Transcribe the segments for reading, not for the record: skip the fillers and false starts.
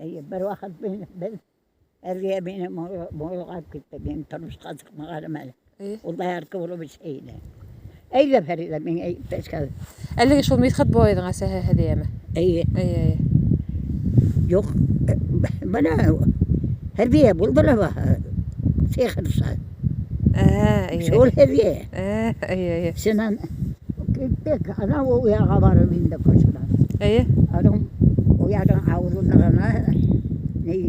Эйе, бер ваҡыт мин, беҙ Әлгә мине муйылға алып китте. Мин тормошҡа сыҡмағаным әле. Эйе. Ул доярка булып эшләй ине. Әйҙә, Фәриҙә, миңә иптәшкә. Әлеге шул Мидхәт бабайҙың әсәһе Һәҙиәме? Эйе. Эйе, эйе. Юҡ, бына Һәҙиә булды ла баһа. Сихырсы. Ә, эйе. Шул Һәҙиә. Ә, эйе, эйе. Шунан киттек. Ана ул уяға барып инде ҡошонан. Эйе. Аның уяның ауыҙында ғына ни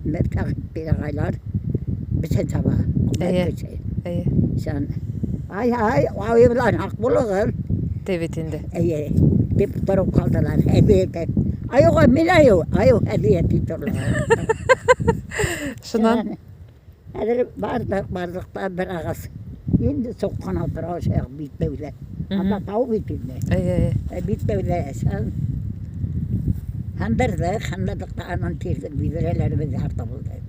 Мифтах ағайлар бесән саба. Эйе. Бесән. Эйе. Шунан ай ай айыулар һаҡ булығыҙ. Ти бит инде. Эйе. Тип тороп ҡалдылар. Һәҙиә. Айыуға мин айыу, айыу Һәҙиә тип торҙолар. Шунан Хәҙер барҙыҡ, барҙыҡ та бер ағас. Инде соҡҡан тора ошо битләүҙә. Анда тау бит инде. Эйе, эйе. Битләүҙә һындырҙыҡ, һындырҙыҡ та анан тирҙек, биҙрәләребеҙ ярты булды.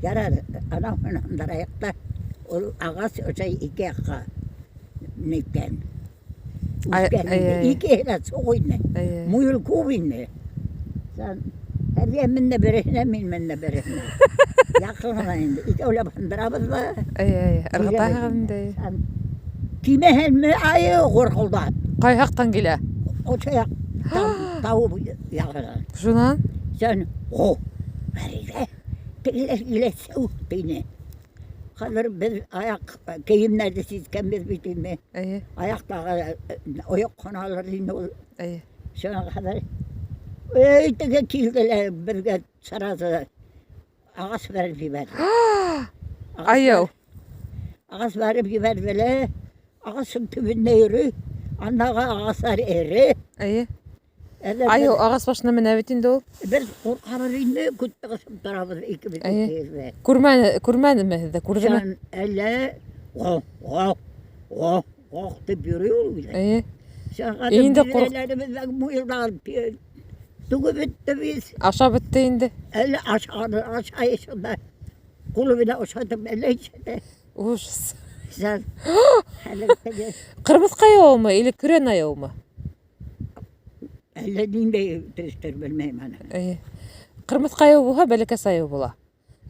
Ярар, анау һындырайыҡ та ул ағас ошо ике яҡҡа ниткән. Ай- Үҫкән ай, инде. ай. Икеһе лә суҡ ине. Эйе. Муйыл күп ине. Һәҙиә менде береһенә, мин менде береһенә. Яҡын ғына инде. Икәүләп һындырабыҙ ҙа. Эйе, эйе. Ырғытаһығыҙ инде. Кимәһенме айы ғорҡолдап. Ҡай яҡтан килә? Ошо яҡ тау яғынан. Шунан Һәм, о, Фәриҙә, тегеләр килә сәү тине. Хәҙер беҙ аяҡ кейемдәрҙе сискәнбеҙ бит инде. Эйе. Аяҡтағы ойоҡ ҡаналыр инде ул. Эйе. Шуға хәҙер эй, теге килделәр беҙгә сразу ағас бәреп ебәрҙе. Айыу. Ағас бәреп ебәрҙе лә, ағастың төбөндә йөрөй. Андағы ағастар эре. Эйе. Әллә Айыу ағас башына менә бит инде ул. Беҙ ҡурҡабыҙ инде, күтте ҡыҫып торабыҙ икебеҙ Эйе. икебеҙ ҙә. Күрмәне, күрмәнеме һеҙҙе? Күрҙеме? Шунан әллә о, о, о, о тип йөрөй ул үҙе. Эйе. Шуға Инде ҡурҡ- биҙрәләребеҙҙең муйылдан түгеп бөттө бит. Ашап бөттө инде. Әллә ашаны ашай шунда. Ҡулы менән ашатып әллә нисәтә. Ужас. Шунан хәҙер теге Ҡырмыҫҡа айыумы или көрән айыумы? әллә ниндәй төҫтөр белмәйем аны. Эйе. Ҡырмыҫҡа айыу булһа, бәләкәс айыу була.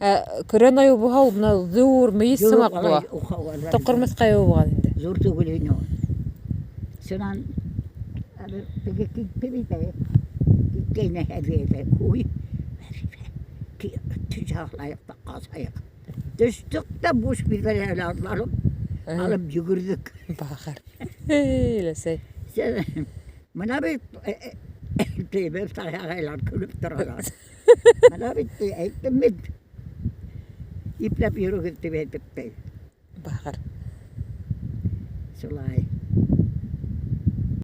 Ә көрән айыу булһа, ул бына ҙур мейес һымаҡ була. То ҡырмыҫҡа айыу булған инде. Ҙур түгел ине ул. Шунан әле теге китте бит әле. Киткәйне Һәҙиә ҡуй. Төшә алайыҡ та ҡасайыҡ. Төштөк тә буш биҙрәләрҙе алып, алып йүгерҙек. Бахыр. Эй, өләсәй. Сән, Бына бит тибеп ағайлар көлөп торалар. Бына бит әйттем бит. Ипләп йөрөгөҙ тип әйтеп тә. Бахыр. Шулай.